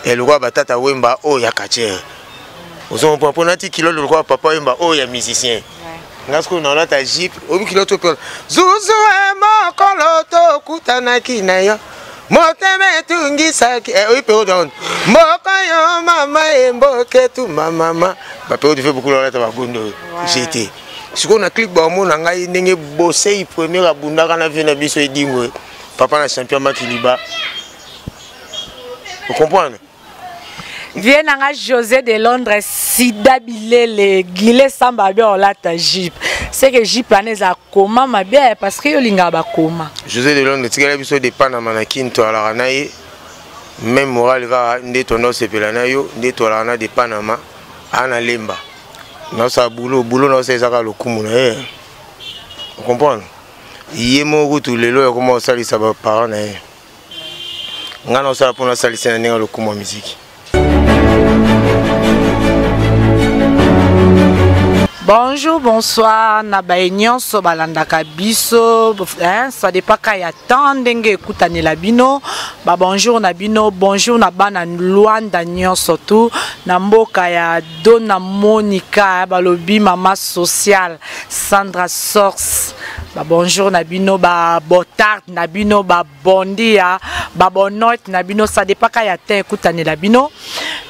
Lokola batata Wemba oyo ya catcheur. Ozomona mpo nati culotte lokola papa Wemba oyo ya musicien. Nga sikoyo nalata jupe, oyebi culotte oyo zuzu mokolo tokutanaki na yo motema etungisaki, oyebi periode wana mboka yo mama emboke tuma mama baperiode fe bokulu alata bagondo oyo gt. Sikoyo na clip baomona ngai ndenge Bosei premier abundaka na vie na biso edingwe papa na champion Makiliba, ocomprendre? Vie na nga José de Londres, Sida Bilele, Gile Samba abe olata jupe. C'est que jupe wana eza koma mabe parce que yo lingaka bakoma. José de Londres tikala biso de Panama na Kin, toalaka na ye même moral kaka nde tonda osepela na yo nde toalaka na de Panama ana lemba naosala boulot boulot naosala ezaka lokumu na ye, ocomprendre? Ye moko kutu lelo yakoma kosalisa baparent na ye, ngai naosala mpona asalisa na ndenge ya lokumu ya miziki. Bonjour, bonsoir na baye nyonso balandaka biso, hein, ça dépend ka ya temps ndenge ekutanela bino. Ba bonjour na bino, bonjour na bana Luanda nyonso tout na mboka ya Dona Monica, balobi mama sociale Sandra Source. Ba bonjour na bino, ba botard na bino, ba bondia, ba bonote na bino, ça dépend ka ya temps ekutanela bino.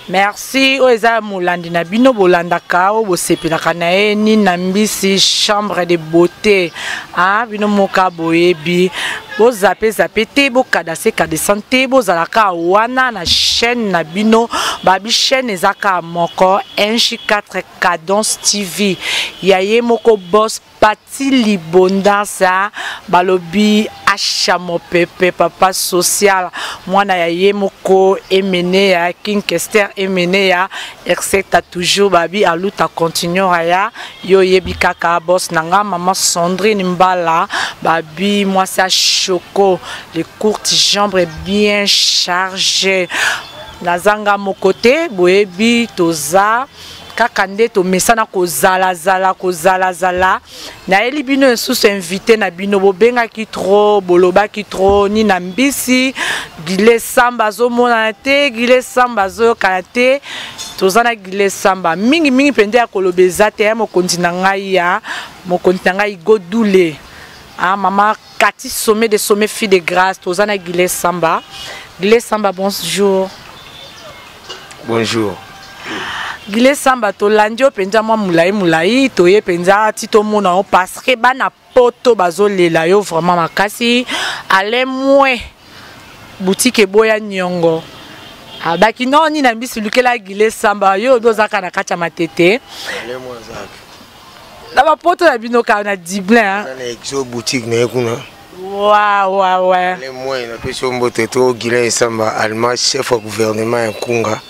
Merci oyo eza molandi na bino bolandaka oyo bosepelaka na ye Nina Mbisi chambre de beauté. Ah, bino moka boyebi bozape zape te, bokadase kadesa te, bozalaka wana na chaîne na bino. Babi chaîne eza kaka moko, NJ4 Cadence TV ya ye moko boss Pati Libondansa, balobi Asha Mopepe papa social mwana ya ye moko emene ya King Kester emene ya etc toujours babi aluta continuera ya yo yebi kaka boss na nga maman Sandrine Mbala babi mwasi ya choco les courtes jambes bien chargées. Nazanga moko te, boyebi toza kaka nde tomesana kozalazala kozalazala. Nayeli bino lisusu invité na bino, bobengaki trop, bolobaki trop Nina Mbisi, Gile Samba azomonana te, Gile Samba azoyokana te. Toza na Gile Samba mingimingi mpenza ya koloba eza te ya mokonzi na ngai, ya mokonzi na ngai Godule, ah, mama Kati sommet de sommet fille de grâce. Toza na Gile Samba. Gile Samba, bonjour. Bonjour. Gile Samba, tolandi yo mpenza mwa molai molai, toye mpenza ti tomona yo parce que bana poto bazolela yo vraiment makasi. Ale mwe boutique eboya nyongo abaki non Nina Mbisi lukela Gile Samba yo obi ozaka na kati ya matete na bapoto na bino kaka na Dublin. Na exo boutique na ye kuna. Wa wa wa. Le moyen napesi yo mbote to Guylain Samba allemand, chef ya gouvernement ya Nkunga,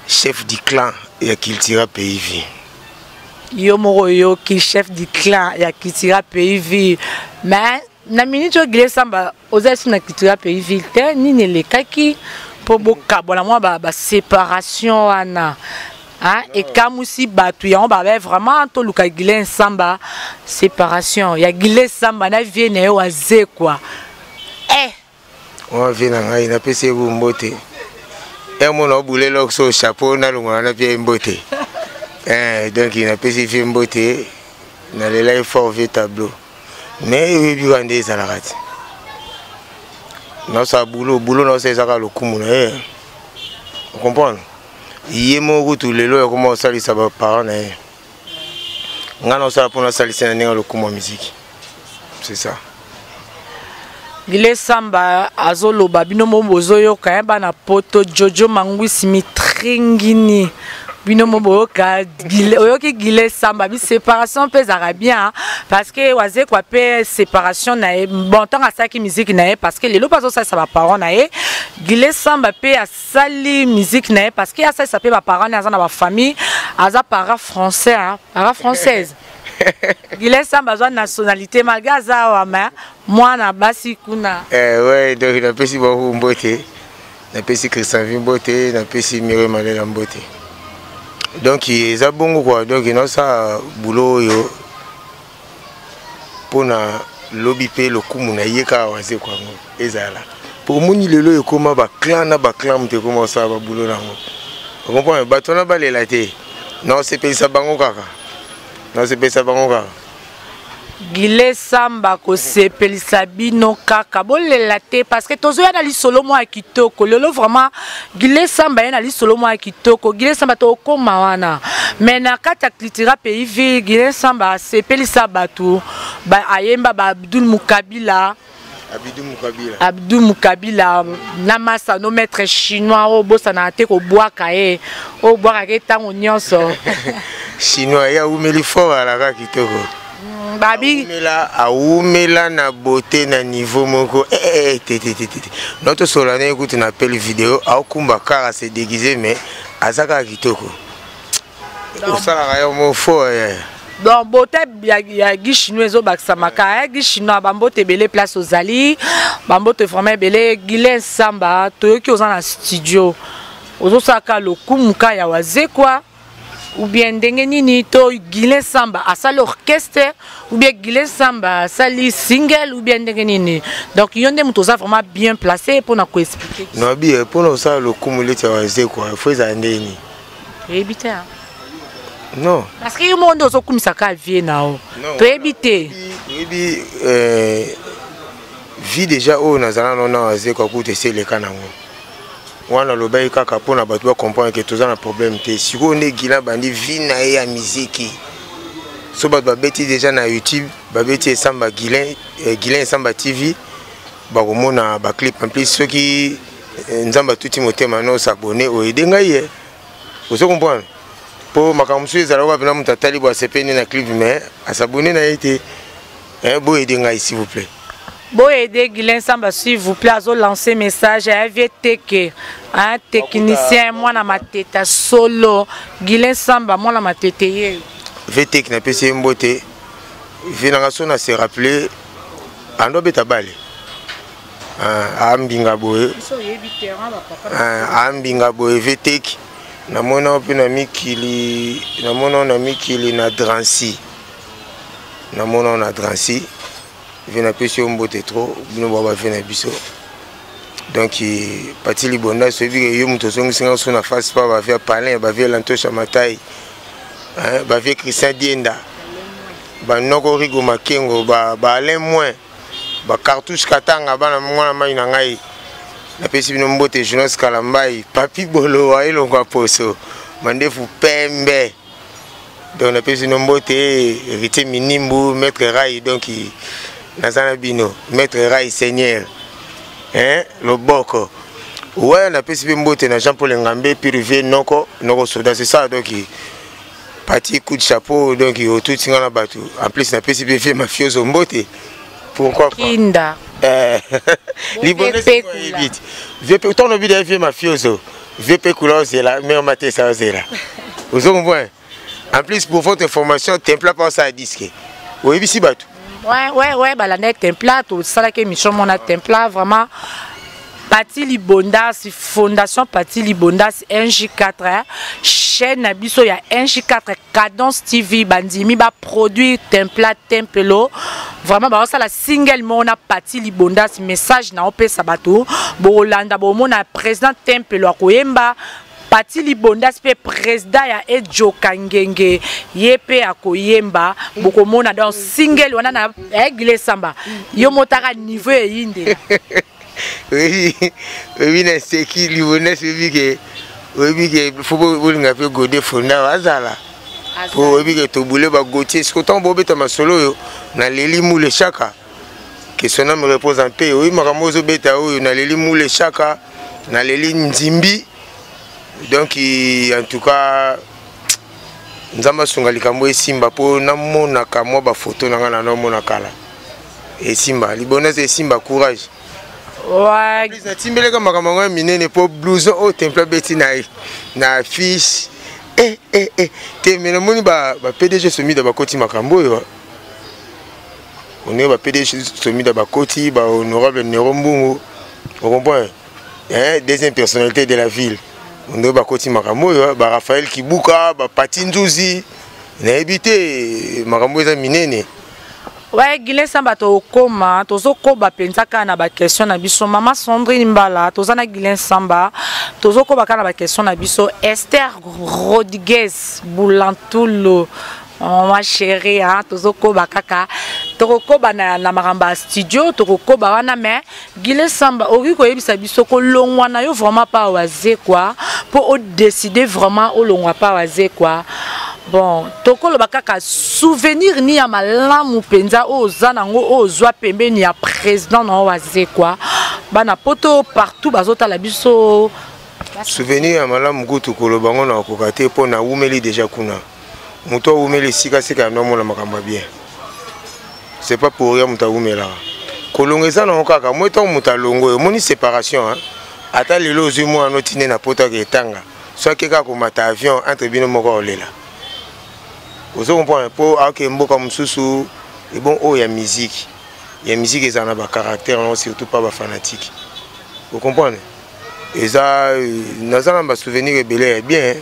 chef du clan ya Cultura Pays Vie. Yo moko oyoki chef du clan ya Cultura Pays Vie, mais na minute oyo Guylain Samba oza esi na Cultura Pays Ville te, nini elekaki mpo bokabwana mwa ba séparation wana? Ekamwisi bato yango babe vraiment toluka Guylain Samba, séparation ya Guylain Samba na vie na ye wazekwa. Wana vie na ngai napesi ye mbote, mona obulela so chapeau nalongola na pia ye mbote. Donc napesi vie mbote, nalela ye fort vie tableau, mais oyebi kaka nde ezalaka te, naosala boulot boulot naosala ezaka lokumu na ye, ocomprendre? Ye moko kutu lelo yakoma kosalisa baparent na ye, ngai naosala mpona asalisa na ndenge ya lokumu ya miziki, c'est ça. Gile Samba azoloba bino mo bozoyoka ya bana poto Jojo Mangwisi mitringini bino mo boyoka oyoki Gile Samba bi séparation mpe ezalaka bien parce que wazekwa mpe séparation na ye bon ntango asalaki musique na ye parce que lelo mpe azosalisa baparent na ye. Gile Samba mpe asali musique na ye parce que asalisa mpe baparent na ye, aza na bafamille, aza para français, hein, para française. Gile Samba azwa nationalité malgré aza awa mais mwana basi kuna. Ouais, donc napesi bango mbote, napesi Christian Vi mbote, napesi Mire Malela mbote. Donc eza bongo quoi, donc naosala boulot oyo mpona lobi mpe lokumu na ye kaka wazekwa yango ezala. Po omoni lelo ekoma ba clan na ba clan moto ekoma kosala ba boulot nango. Ocomprendre bato wana balela te. Na osepelisa bango kaka. Na osepelisa bango kaka. Gile Samba kosepelisa bino kaka bolela te parce que tozoya na lisolo mwa ya kitoko lelo vraiment Gile Samba ye na lisolo mwa ya kitoko Gile Samba tokoma wana mais na kati ya Cultura Pays Ville Gile Samba asepelisa bato ba, ayemba ba Abdul Mukabila Abidou Mukabila. Abdou Mukabila na masa no maître chinois oyo bosanaka te kobwaka ye oyo obwakaka ye ntango nyonso. Chinois ye awumeli fort alaka kitoko. Babi awumela, awumela na beauté na niveau moko eh, eh, eh, te te te te. No tosolola na ye kutu na appel video aokumba kaka se déguisé mais aza kaka kitoko. Osalaka yo mo fort eh. Donc beauté ya, ya Guy Chinois ezobakisamaka eh, Guy Chinois bambote ebele place ozali bambote vraiment ebele. Guylain Samba toyoki oza na studio ozosalaka lokumu ka ya Wazekwa ou bien ndenge nini to Guylain Samba asali orchestre ou bien Guylain Samba asali single ou bien ndenge nini. Donc yo nde moto oza vraiment bien placé mpona koexpliquer. Non bi mpona osala lokumu leti ya Wazekwa faut ezala ndenge nini? Toyebi te. Non. Parce que yo moko nde ozokumisaka vie na yo. Toyebi te. Toyebi vie déjà oyo nazala nano na Wazekwa kutu esi eleka nango. Wana alobaki kaka mpona bato bacomprendre ke toza na problème te. Sikoyo nde Guylain abandi vie na ye ya miziki. So bato babeti déjà na YouTube, babeti Esamba Guylain, Guylain Esamba TV, bakomona ba clip. En plus soki Nzambe atuti motema no s'abonner oyede ngai ye. Ozo comprendre? Po makambo mosusu ezalaka wapi na moto atali bo asepeli na clip mais asabonner na ye te. Boyede ngai s'il vous plaît. Boyede Guylain Samba s'il vous plaît, azo lancer message à vie teke, un technicien mwana mateta solo Guylain Samba mwana matete ye. VTK na pesi ye mbote. Vie nanga so na se rappeler ando beta bale. Ambinga boye. Ambinga boye VTK. Namona mpe na mikili, namona na mikili na Drancy. Namona na Drancy. Vie na pesi yo mbote trop, bino ba ba vie na biso. Donc Pati Libonda soyebi ke yo moto ozongisi nga so na face pa ba vie Palin, ba vie Lantosha Matai, hein, ba vie Christian Dienda, ba noko Rigo Makengo, ba ba Alain Moins, ba Cartouche Katanga, bana mwana mai na ngai. Napesi bino mbote Jonas Kalambai, Papi Bolowa elongo poso, mandefu pembe. Donc napesi bino mbote Héritier Minimbu, Maître Rai, donc naza na bino Maître Rai Seigneur, hein, loboko. Ouais, napesi pe mbote na Jean-Paul Ngambe, puis Rivier Noko, Noko Soda, c'est ça donc parti coup de chapeau donc otuti nga na bato. En plus napesi pe vie mafioso mbote. Pourquoi pas? Kinda. Libonde Pe kula. Vie pe tono bi vie mafioso. Vie pe kula ozela, mère matesa ozela. Vous comprenez? En plus pour votre information, Templa pas ça disque. Oyebisi bato. Ouais ouais ouais, balanda Templa, to sala ke mission mona Templa vraiment Pati Libondas, Fondation Pati Libondas NJ4, hein, chaîne na biso ya NJ4 Cadence TV bandimi ba produit Templa Tempelo. Vraiment ba sala single mona Pati Libondas message na opesa bato bolanda bomona président Tempelo akoyemba Pati Libondas pe président ya Ejoka Ngenge ye pe akoyemba bokomona donc single wana na Aigle Samba yo motaka niveau eyinde. Oui, oui, na seki Libondas oyebi ke oyebi ke fo bolinga pe Godé Fonda azala. Po oyebi ke tobule ba Gauthier siko ntango bobeta masolo oyo na leli mule chaka que son âme repose en paix. Oyebi makambo ozobeta oyo na leli mule chaka na leli nzimbi. Donc en tout cas Nzambe asunga likambo esimba po namonaka mwa ba photo na nga na namona kala. Esimba, Libondas esimba, courage. Ouais. Plus natimbeleka makambo yango ya minene po blouson oyo Templa beti na na affiche. Eh eh eh te mais namoni ba ba PDG Somida bakoti makambo oyo. On est ba PDG Somida bakoti ba honorable Nero Mbungu. On comprend? Hein, deuxième personnalité de la ville. On est bakoti makambo oyo ba Raphaël Kibuka, ba Pati Nzuzi. Nayebi te makambo eza minene. Ouais, Guylain Samba tokoma, tozokoba mpenza kaka na baquestion na biso. Mama Sandrine Mbala, toza na Guylain Samba, tozokoba kaka na baquestion na biso. Esther Rodriguez Bulantulo, mama chérie, hein, tozokoba kaka. Tokokoba na makambo ya studio, tokokoba wana, mais Guylain Samba, okoki koyebisa biso kolongwa na yo vraiment pa Wazekwa, mpo odécide vraiment olongwa pa Wazekwa. Bon, tokoloba kaka souvenir ni ya malamu mpenza oyo oza nango, oyo ozwa pembeni ya président na yo Wazekwa. Bana poto partout bazotala biso. Souvenir ya malamu kutu koloba ngo na kokoka te, mpo nawumeli déjà kuna. Moto awumeli esika seka ya nomona makambo ya bien, c'est pas pour rien moto awumelaka. Kolonga eza nango kaka moi ntango moto alongo oyo omoni séparation, hein? Ata lelo ozwi mwana otinde na poto ake etanga, so ake kaka komata avion entre bino moko aolela, ozo comprendre, mpo aoke mboka mosusu. Ebon oyo ya musique, ya musique ezala na bacaractère nango, surtout pas bafanatique, ocomprendre. Eza naza na basouvenir ebele ya bien.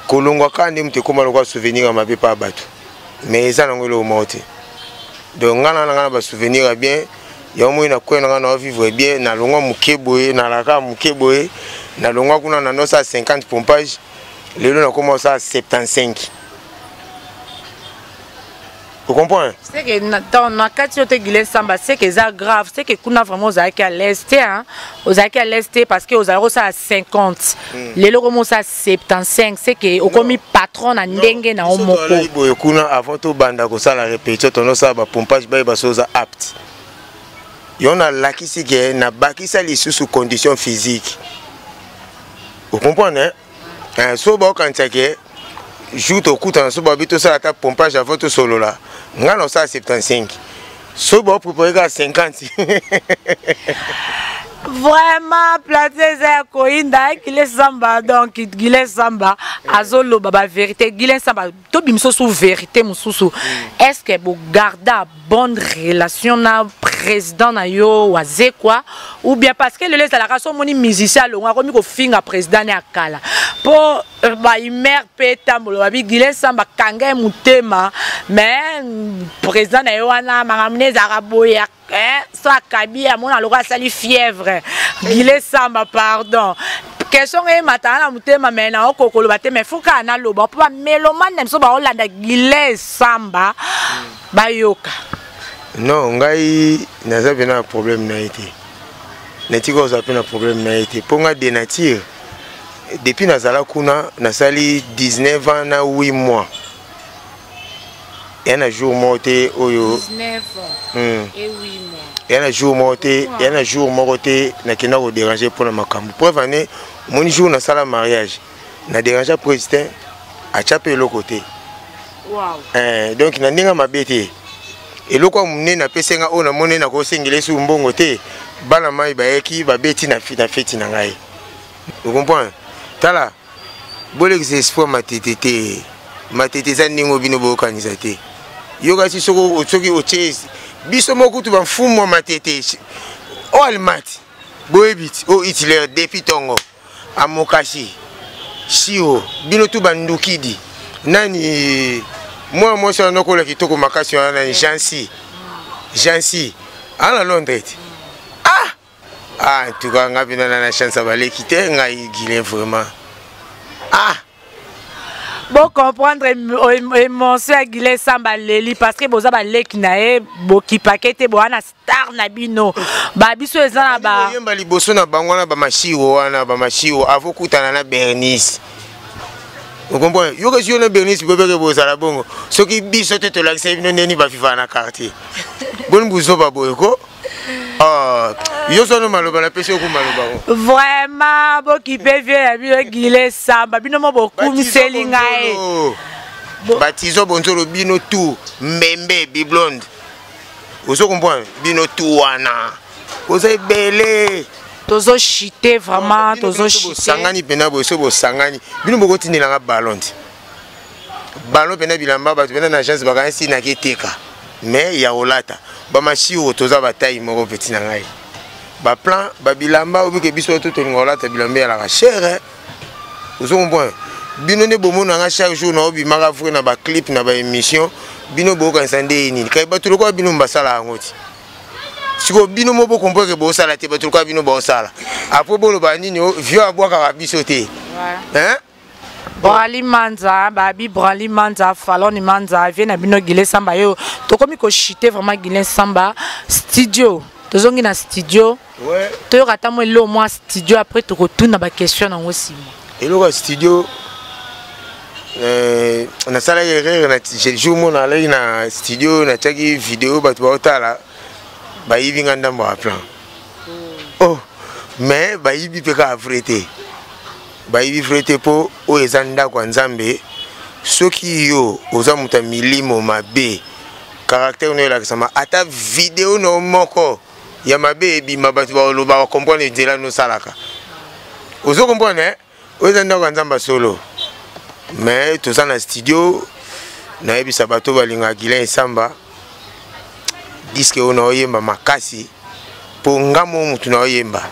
Kolongwa kaka nde moto ekóma lokola souvenir ya mabe pa bato, mais eza nango eloko moko te. Donc ngai na ngai na basouvenir ya bien yango moi nakwei na ngai na vivre bien. Nalongwa moke boye, nalaka moke boye, nalongwa kuna na nosala 50 pompage, lelo nakóma osala 75, ocomprendre. C'est que na kati oyo te, Guylain Samba, c'est que eza grave, c'est que kuna vraiment ozalaki à l'aise te, hein? Ozalaki à l'aise te parce que ozalaki kosala 50, lelo komi osala 75, c'est que okomi patron na ndenge na yo moko. Boye kuna avant tobanda kosala répétition, tonosala bapompage, bayeba so oza apte. Yo nalakisi ke nabakisa lisusu condition physique, ocomprendre, hein? So baokanisa ke jour tokutana, so babi tosala ata pompage avant tosolola, ngai na osala 75, so baoprépare kaka 50. Vraiment, plateau eza ya koyinda. Guylain Samba, donc Guylain Samba azoloba bavérité. Guylain Samba, tobimisa su vérité mosusu. Est ce que bogarda bonne relation na président na yo Wazekwa ou bien? Parce que lelo ezalaka so omoni musicien alongo akomi kofinga président ne ya kala, mpo baimer mpe etambola babi Guylain Samba kanga ye motema, mais président na ye wana makambo ne ezalaka boye, so akabi amona lokola asali fièvre. Guylain Samba, pardon, question emataka na motema, mais naokoka koloba te, mais faut kaka naloba mpo bamélomane na biso baolanda Guylain Samba bayoka. Non, ngai naza mpe na problème na ye te, natika kozala mpe na problème na ye te, mpo nga de nature depuis nazala kuna nasali 19 ans na 8 mois, eya na jour moko te oyo eya na jour moko te, eya na jour moko te nakenda kodéranger mpona makambo. Preuve ane, omoni jour nasala mariage, na déranger président, atya mpe eloko te. Donc na ndenge mabe te, eloko ya monene apesi nga oyo namoni nakosengela esu mbongo te. Bana mai bayeki babeti na feti na ngai, ocomprendre. Tala, bolekisa espoir Matete te. Matete eza ndenge bino boyokanisa te. Yokasi soki otie biso moko kutu bamfumu ya Matete oyo alimati boyebi ti oyo Hitler depuis ntongo amokasi sio bino tu bandukidi. Nani mwana mwasi wana okola kitoko makasi wana? Nani? Jansi, Jansi ana Londres ti. Ah, en tout cas nga mpena na chance ya baleki te, ngai Guylain, vraiment, ah. Bocomprendre émotion ya Guylain Samba leli, parce que boza baleki na ye, bokipake te, boza na star na bino, babiso eza na ba Oyemba liboso na bango wana, bamashiro wana, bamashiro avokutana na Bernice, ocomprendre. Yoka yo na Bernice bobeke bozala bongo, soki biso te tolakisa bino ndeni bafifaka na quartier boni buzoba boye ko. Oh, yo sono maloba napesi oku maloba ngo. Vraiment, bokipe vie ya bino Guylain Samba, bino mo bokumiseli ngai. Batizo bonzolo bino tu mbembe biblonde, ozo comprendre, bino tu wana oza ebele. Tozochite vraiment, tozochite. Bosangani mpena boye, so bosangani bino bokotindelanga ballon ti ballon mpena bilamba, bato mpena na agence bakanisi naki eteka, mais ya kolata bamashiro toza batai moko peti na ngai baplan babilamba obike biso to tolinga kolata bilamba eyalaka cher, ozo comprendre. Bino nde bomonanga chaque jour na obimaka vrai na baclip na baémission. Bino bokanisa nde nini? Kai bato lokola bino basala yango ti. Sikoyo bino mo bokompreke bosala te, bato lokola bino bosala. Après boloba nini? Vieux abwakaka biso te. Hein? Brali Manza, Babi Brali Manza, Falon Manza, viens na bino Guylain Samba yo. Tokomi ko chuter vraiment Guylain Samba studio. Tozongi na studio. Ouais. Toyoka ata mwa eloko mwa studio après tokotuna ba question nango nsima. Eloko ya studio nasalaki erreur na jour moko nalaki na studio, natiaki video, bato baotala, bayibi nga ndambo ya plan. Oh, mais bayibi mpe kaka vrai te, bayibi vrai te, mpo oyo eza ndako ya Nzambe. Soki yo oza moto ya milimo mabe, caractère no elakisama. Ata video no moko ya mabe ebima, bato baloba, bacomprendre nzela nosalaka. Ozo comprendre, eh? Oyo eza ndako ya Nzambe solo. Mais toza na studio, nayebisa bato balingaka Guylain Esamba, disque oyo naoyemba makasi mpo nga mo motu naoyemba.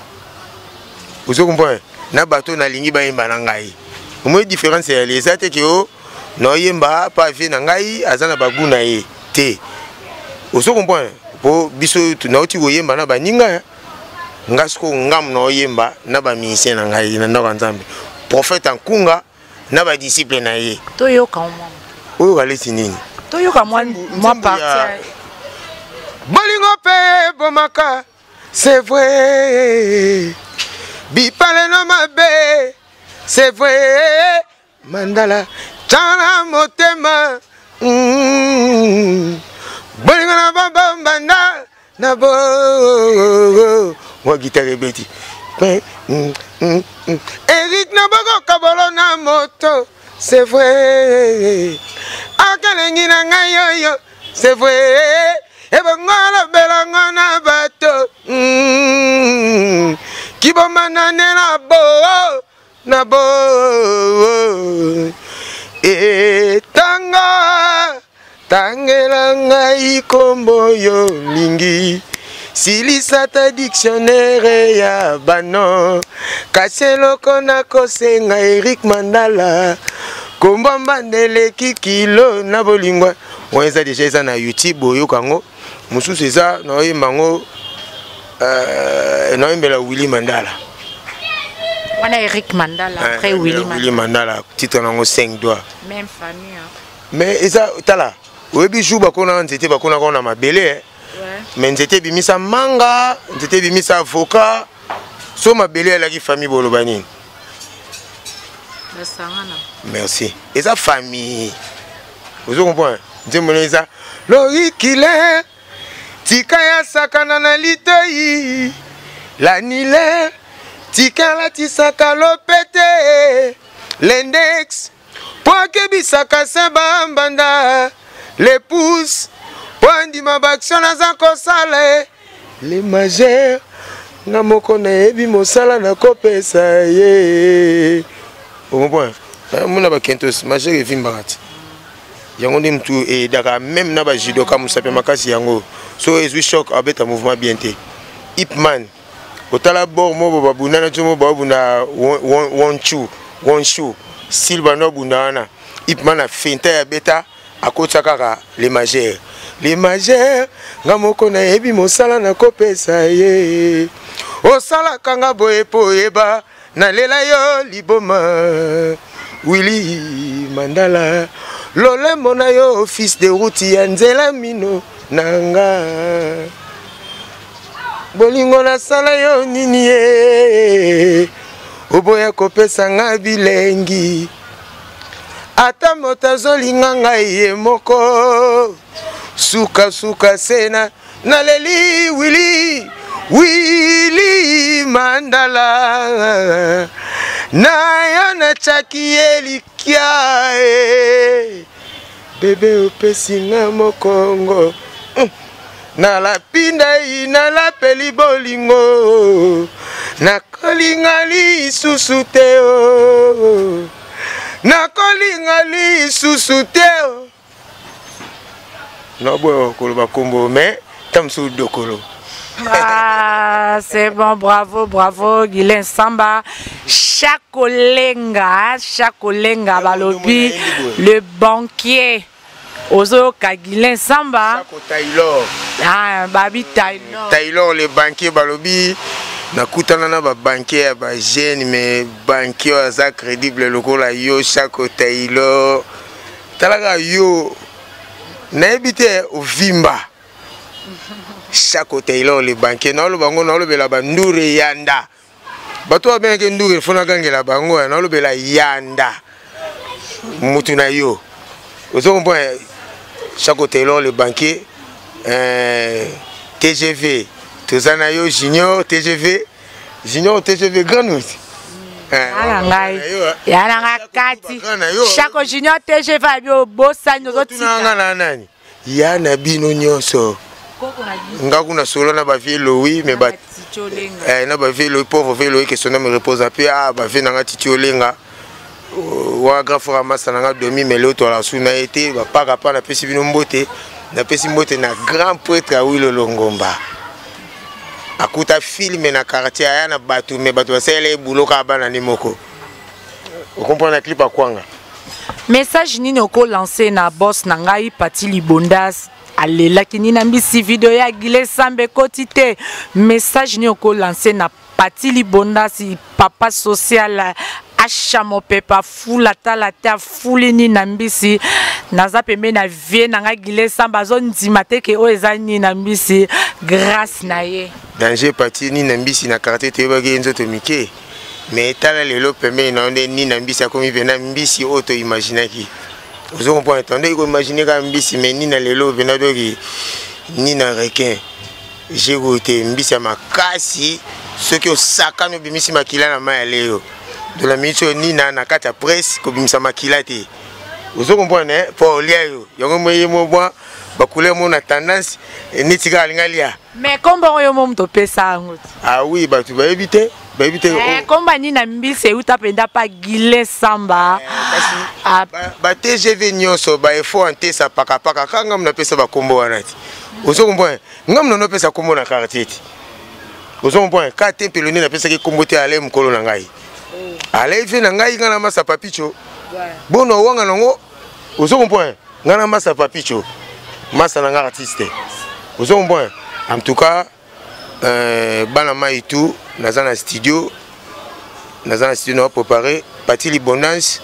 Ozo comprendre, na bato nalingi bayemba na ngai. Omoi différence eyali eza te ke o naoyemba pa vie na ngai aza na bagu na ye te. Ozo comprendre, mpo biso nauti koyemba na baninga nga, sikoyo ngamu naoyemba na bamusicien na ngai na ndako ya Nzambe, prophète Ankunga na badisciple na ye. Toyoka mwa. Oyo kaleti nini? Toyoka mwa partie. Bolingo mpe ebomaka, c'est vrai. Bipalelo mabe, c'est vrai. Mandala tala motema, Bolingo na babambanda na bo mwa guitare ebeti. Erik na boko kabolo na moto, c'est vrai. Akalengi na ngai oyo, c'est vrai. Ebongo alobelango na bato, kiboma nane na bo na bo etanga. Tangela ngai kombo yo lingi, silisa ta dictionnaire ya bano, kasi eloko nakosenga Erik Mandala, kombo mbanda eleki kilo na bolingwa. Wana eza deja, eza na YouTube, oyoka yango. Mosusu eza naoyemba yango, naoyembela Willy Mandala. Wana Eric Mandala, après Willy Mandala. Willy Mandala, titre nango 5 doigts. Même famille, hein. Mais eza tala, oyebi jour bakona nzete, bakonaka na mabele, eh. Mais nzete ebimisa manga, nzete ebimisa avocat, so mabele elaki famille, boloba nini? Basangana. Merci. Eza famille, ozo comprendre. Nzembo no eza loikile tika ya sakana na litoi lanile tika alatisaka lopete l'index mpo akebisaka se bambanda le pouce mpo andima baaction naza kosala le majeur. Nga moko nayebi mosala nakopesa ye. Ocomprendre, mona bakentos majeur evimbaka ti yango nde mutu eyedaka même na bajudoka mosapi makasi yango. So ezwi choc, abeta mouvement bien te. Ipman otala bor mo babunda na ti mo babunda wonchu wonshu style bando abunda wana. Ipman afenta ya beta, akotisa kaka le majeur. Le majeur, nga moko nayebi mosala nakopesa ye. Osalaka nga boye mpo oyeba nalela yo liboma. Willy Mandala, lolemo na yo fils de route ya nzela mino na nga. Bolingo nasala yo nini ye oboya kopesa nga bilengi? Ata moto azolinga ngai ye moko, sukasuka sena naleli. Wili, Wili Mandala, na yo natiaki elikya e bebe, opesi nga mokongo. Nalapi ndai, nalapeli bolingo, nakolinga lisusu te o, nakolinga lisusu te o. Naboya koloba kombo, mais ta mosusu dokolo. Ah, c'est bon, bravo, bravo, Guylain Samba. Chakolenga, Chakolenga, Balobi, le banquier. Ozoyoka Guilain Samba. Sako Taylor. Ah, babi Taylor. Taylor le banquier balobi nakutana na babanquier ya bajeune mais banquier oyo aza crédible lokola yo Shako Taylor. Talaka yo nayebi te ovimba. Shako Taylor le banquier naoloba ngo naolobela bandure yanda. Bato babengaki ndure fo nagangela bango naolobela yanda mutu na yo. Ozo comprendre Shako Taylor le banquier TGV toza na yo Junior TGV Junior TGV grand nous. Ala ngai ya na nga kati Shako Junior TGV abi obosani ozotika nga na nani ya na bino nyonso nga kuna solo na ba vieux Louis mais ba na ba vieux Louis pauvre vieux Louis que son âme repose en paix. Ah ba vieux nanga Titi Olenga wa grand frère masa nanga domi mais l'autre la suna été ba paka pa na pesi bino mbote na pesi mbote na grand prêtre Awilo Longomba akuta film na quartier aya na batu mais batu basele boulot ka bana ni moko. Vous comprenez la clip à Kwanga? Message nini oko lancer na boss na ngai Pati Libondas alelaki nini na mbisi video ya Guilain Samba ekoti te. Message nini oko lancer na Pati Libondas papa social Asha Mopepa fula tala te afuli nini na mbisi naza pembeni na vie na ngai Guilain Samba azondima te ke oyo eza nini na mbisi grâce na ye. Danger Pati nini na mbisi na quartier toyebaki ye nzoto mike. Mais tala lelo pembeni na yo nde nini na mbisi akomi pena mbisi oyo to imaginaki. Ozo comprendre tande ko imaginer ka mbisi mais nini na lelo pena doki nini na requin. Jego te mbisi ya makasi soki osakani obimisi makila na mai ya leo. De la minute oyo nina na kati ya presse kobimisa makila te. Ozo comprendre hein? Po olia yo. Yango mo ye mo mwa ba couleur mo na tendance neti kaka alinga lia. Mais kombo oyo mo moto pesa yango. Ah oui, bato bayebi te. Bayebi te. Komba nini na mbisi euta mpenza pa Guilain Samba. Kasi, ba TGV nyonso ba effort antesa pakapaka kaka ngambo napesa ba kombo wana ti. Ozo comprendre? Ngambo na napesa kombo na quartier ti. Ozo comprendre? Ka te mpelo nde napesaki kombo te ale mokolo na ngai. Ale ife na ngai nga na masa papicho. Bono wanga nango ozo comprendre? Nga na masa papicho. Masa na nga artiste. Ozo comprendre? En tout cas bana mai tout naza na studio, naza na studio na préparer Pati Libondance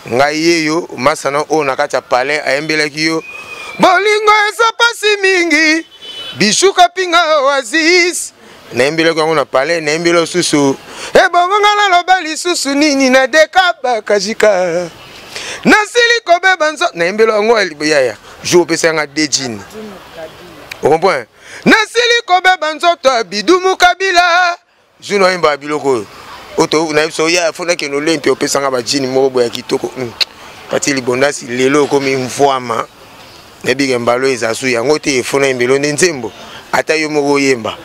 ngai yeyo masa na oyo na kati ya palais ayembelaki yo bolingo eza pasi mingi bishuka pinga oasis nayembelaki yango na palais nayembeli susu ebongo nga naloba lisusu nini na deka bakajika nasili kobeba nzo nayembeli yango yaya jour opesa yanga deux jeans o comprend nasili kobeba nzoto ya bidumu kabila jour nayemba biloko oyo oto na biso ya fona ke nolempi opesanga ba jeans moko boya kitoko. Pati Libondasi lelo okomi mvwama nayebike mbalo eza su yango te efona yembelo nde nzembo ata yo moko oyemba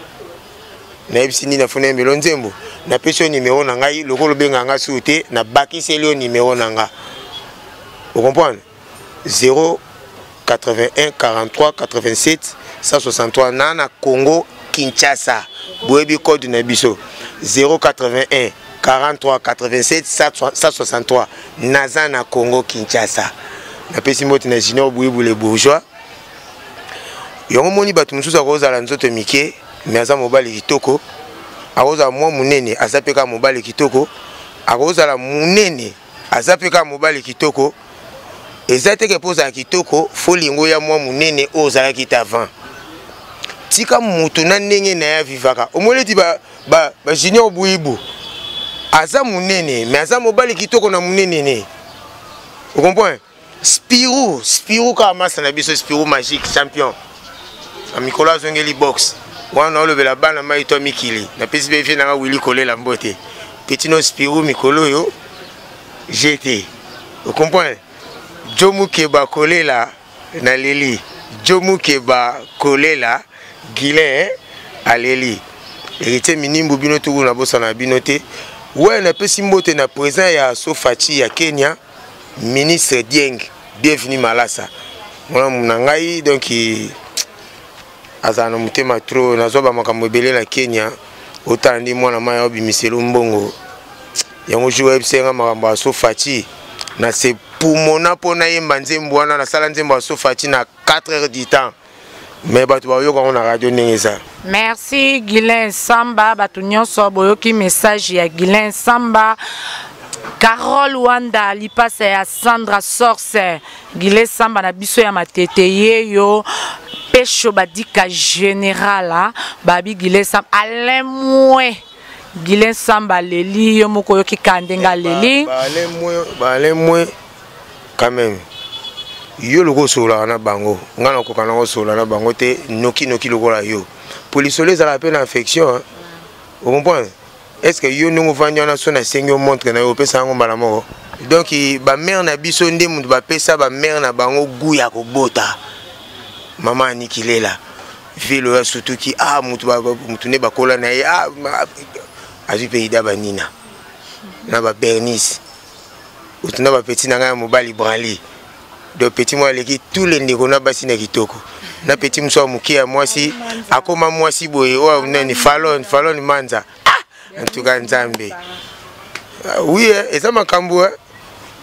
nayebisi nini afona yembelo nzembo napesi yo numero na ngai lokola obenga nga su te nabakiseli yo numero na nga o comprendre 0 81 43 87 163 na na Congo Kinshasa boyebi code na biso 0 81 43 87 163 naza na Congo Kinshasa napesi mbote na Junior Bouibou le bourgeois yango moni bato mosusu akozala nzoto mike mais aza mobali kitoko akozala mwa monene aza mpe kaka mobali kitoko akozala monene aza mpe kaka mobali kitoko eza te ke mpo ozala kitoko fo lingo ya mwa monene oyo ozalaki te avant tika moto na ndenge na ye avivaka omoni eti ba Junior Bouibou aza monene mais aza mobali kitoko na monene ne o comprend Spirou Spirou kaka masa na biso Spirou magique champion na mikolo azongeli box wana olobela bana mai to mikili napesi mpe vie nanga Willy kolela mbote petit no Spirou mikolo oyo GT o comprend Joe Mukeba kolela na leli Joe Mukeba kolela Guilain aleli héritier minimbu bino tuku na bosana bino te ouais napesi mbote na président ya Sofaci ya Kenya ministre Dieng bienvenue Malasa mwana na ngai donc azala na motema trop nazwa ba makambo ebele na Kenya otala ndi mwana mai obimiselo mbongo yango jour oyebisa nga makambo ya Sofaci na se pumona mpo nayemba nzembo wana. Nasala nzembo ya Sofati na 4 heures du temps, mais bato bayoka yango na radio ndenge eza. Merci Guylain Samba. Bato nyonso boyoki message ya Guylain Samba. Carole Wanda lipasa ya Sandra Source, Guylain Samba na biso ya Matete yeyo Pesho Badika général babi Guylain Samba Alain Moué. Guylain Samba leli yo moko oyoki ka ndenge aleli. Baalain Moué quand même, yo lokola osololaka na bango, ngai nakoka na kosolola na bango te noki noki lokola yo, po lisolo ezalaka mpe na affection, ocomprendre? Est ce que yo ndenge ovandi wana, so nasengi yo montre na yo, opesa yango mbala moko? Donc bamare na biso nde moto bapesa bamare na bango gu ya kobota. Mama Anikilela vile oyo asutuki, ah, mutu nde bakola na ye, ah, azwi mpe ida banina na babernice otuna bapeti na ngai ya mobali Branli. Donc petit moko aleki tous les ndeko na basi na kitoko, na petit mosusu ya moke ya mwasi akóma mwasi boye, oyo nani, Falon, Falon Manza. Ah, en tout cas Nzambe, oui, eza makambo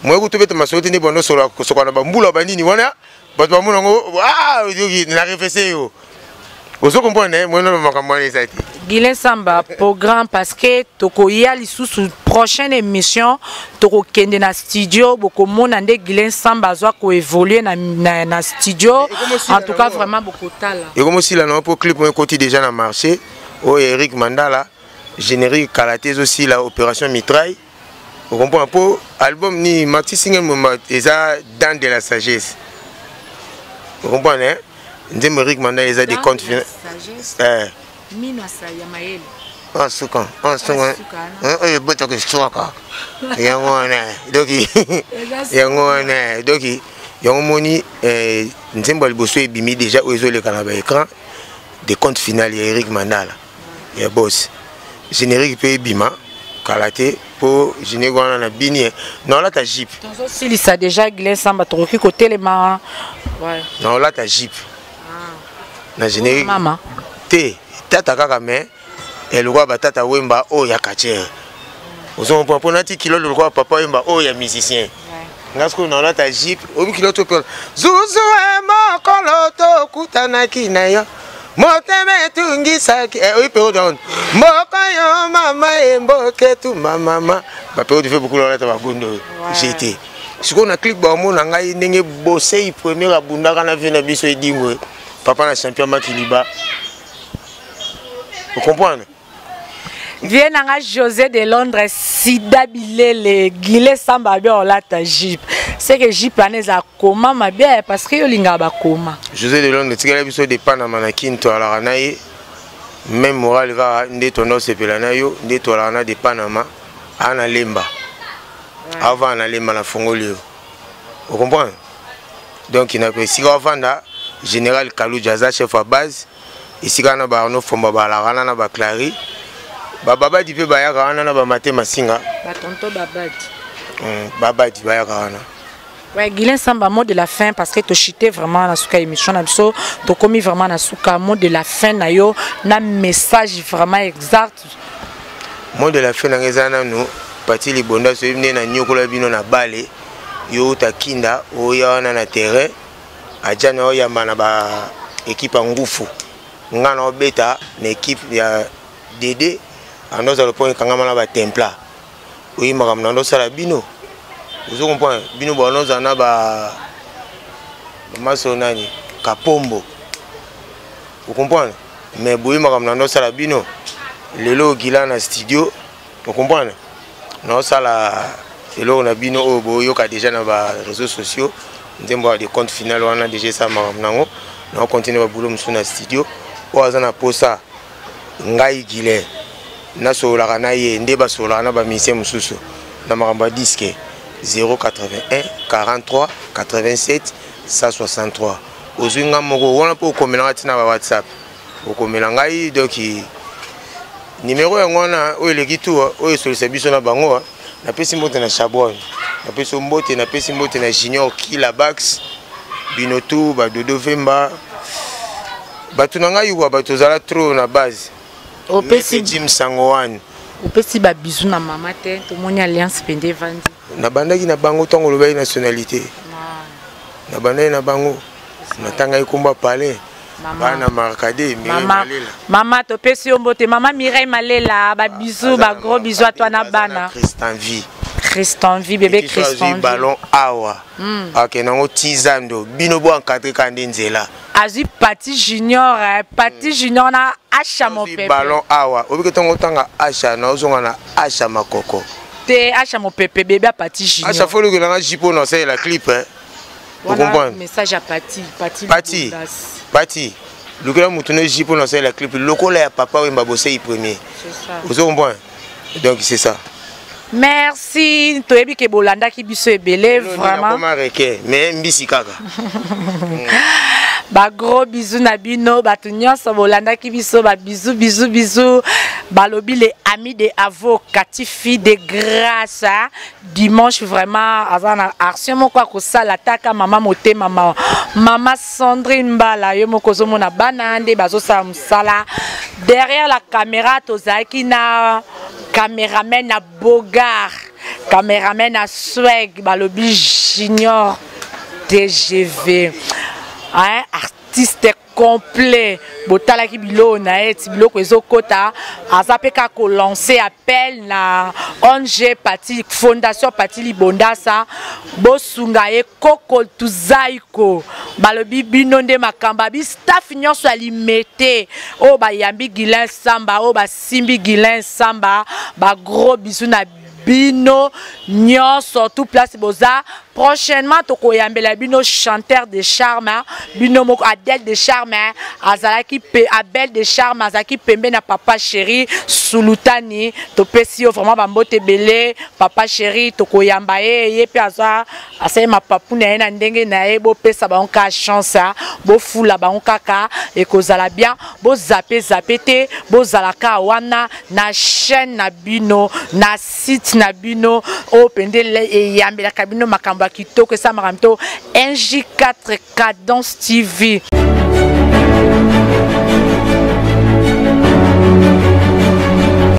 moye kutu beta masolo te nde bando soka na bambula banini wana, bato bamona yango na refese yo, ozo comprendre? Moye nano makambo wana eza te. Guylain Samba, programme, parce que tokoya lisusu prochaine émission, tokokende na studio, bokomona nde Guylain Samba azwa koévolue na studio. En tout cas vraiment bokotala. Ekomosila nango mpo clip moko ekoti déjà na marché oyo Eric Mandala, générique kala te ezosila, Opération Mitraille, ocomprendre? Mpo album ni maxi single moma eza Dans de la sagesse, ocomprendre? Nzembo Eric Mandala eza des comptes. Asuka asuka oyo ebotaka eswaka yango wana, donc yango wana, donc yango moni nzembo ya liboso ebimi déjà, oyo ezoleka na baécran, de compte final ya Eric Mandala ya boss. Générique mpe ebima kala te, mpo générique wana na bini naolata jupe. Tozosilisa déjà, Guylain Samba, tokoki kotelema. Naolata jupe na générique. Mama. Te, tata kaka, mais lokola batata Wemba oyo ya quartier, ozomopona mpo nati kilo lokola papa Wemba oyo ya musicien. Nga sikoyo naolata jupe, oyebi kilo to mpe zuzu e mokolo tokutanaki na yo, motema etungisaki, oyi période wana mboka yo mama emboke etuma mama, bapériode fe bokulu olata bagondo oyo gt. Sikoyo na clip baomona ngai ndenge Bosei premier abundaka na vie na biso edingwe, papa na champion Makiliba, ocomprendre? Vie na nga José de Londres sida bilele. Guylain Samba abe olata jupe, c'est que jupe wana eza koma mabe, parce que yo olingaka bakoma. José de Londres tikala biso de Panama na Kini, toalaka na ye même moral kaka nde tonda osepela na yo nde toalaka na de Panama aa na Lemba, avant na Lemba na fongoli yo, ocomprendre? Donc na esika wavanda général Kaluja aza chef ya base, esika wana baarno Fomba balaka wana na baclari, bababadi mpe bayaka wana na bamate masinga. Batonto babadi. Babadi bayaka wana. Ouais, Guylain Samba, mot de la fin, parce que tu chuté vraiment na suka émission na biso, to komi vraiment na suka, mot de la fin na yo, na message vraiment exact. Mot de la fin na eza nanu pati libonda so nde na nyokola bino na bale yo uta kinda oya wana na terrain aja na oyamba na ba équipe ya ngufu, nga na obeta na équipe ya DD andozala lopongo ekangama na batempla, oyi makambo na ndosala bino, ozo comprendre? Bino banozala na ba maso nani Kapombo, ocomprendre? Mais boyi makambo na ndosala bino lelo okila na studio, ocomprendre? Naosala eloko na bino oyo boyoka déjà na baréseaux sociaux, nzembo ya de compte final wana déjà esala makambo nango. Naocontinue babulo mosusu na studio. Oyo aza na posa ngai Guylain nasololaka na ye nde basololaka na bamusicien mosusu na makambo ya disque, 081 43 87 163, ozwi nga moko wana mpo okomelanga ntina ba WhatsApp, okomela ngai. Donc numéro yango wana oyo eleki tu oyo esolisa biso na bango. Napesi mbote na Chabron, napesi mbote, napesi mbote na Junior Kila Bax, bino tu badodo Vemba, bato na ngai kwa bato ozala trop na base. Opesi Jim Sango wana. Opesi babisous na mama te, tomoni alliance mpenza evandi. Nabandaki na bango ntango olobaki nationalité, nabandaki na bango, natangaki komba palais, bana Markade, Mireille Malela. Mama, topesi yo mbote, mama Mireille Malela, babisous, bagros bisous atwa na bana. Christian Vie. Christian Vie, bébé Christian Vie. Ballon awa, akende yango ti zando, bino bo encadre kaka nde nzela. Azwi Pati Junior, eh, Pati Junior na Asha Mopepe. Ballon awa, obiki ntango otanga Asha, naozonga na Asha Makoko. Te, Asha Mopepe, bébé ya Pati Junior. Asha folukelanga jipo na osalela clip, eh. Okomprendre message ya Pati, Pati. Pati, Pati lukela motu no jipo na osalela clip lokola ya Papa Wemba Bosei premier, ozo comprendre? Donc c'est ça. Merci, toyebi ke bolandaki biso ebele vraiment. Reke mais mbisi kaka. Bagros bisous na bino bato nyonso bolandaki biso, babisous, bisous, bisous. Balobi les amis de Avo Katifi de Grâce, hein? Dimanche vraiment aza na action moko akosala taka mama motema mawa, mama Sandrine Mbala yo moko ozomona bana nde bazosala mosala derrière la caméra. Tozalaki na cameraman na Bogar, cameraman na Swag, balobi Junior TGV, hein, artiste complet. Botalaki biloko na ye ti biloko ezokota, aza mpe kaka kolancer appel na ONG Pati, Fondation Pati Libondasa, bosunga ye koko tuzaiko. Balobi bino nde makambo abi staff nyonso ya Limete oyo bayambi Guilin Samba, oyo basimbi Guilin Samba, bagros bisous na bino nyonso tout place boza. Prochainement tokoyambela bino chanteur de charme, bino moko Adèle de Charme, azalaki pe Abel de Charme, azalaki pembe na Papa Chéri Sulutani. Topesi yo vraiment bambote ebele, Papa Chéri. Tokoyamba ye, ye mpe aza asali mapapu na ye na ndenge na ye. Bopesa bango kaka chance, bofula bango kaka, ekozala bien. Bozape zape te, bozala kaka wana na chaîne na bino, na site na bino oyo mpenza eyambelaka bino makambo ya kitoko esalamaka mito, NJ4 Cadence TV.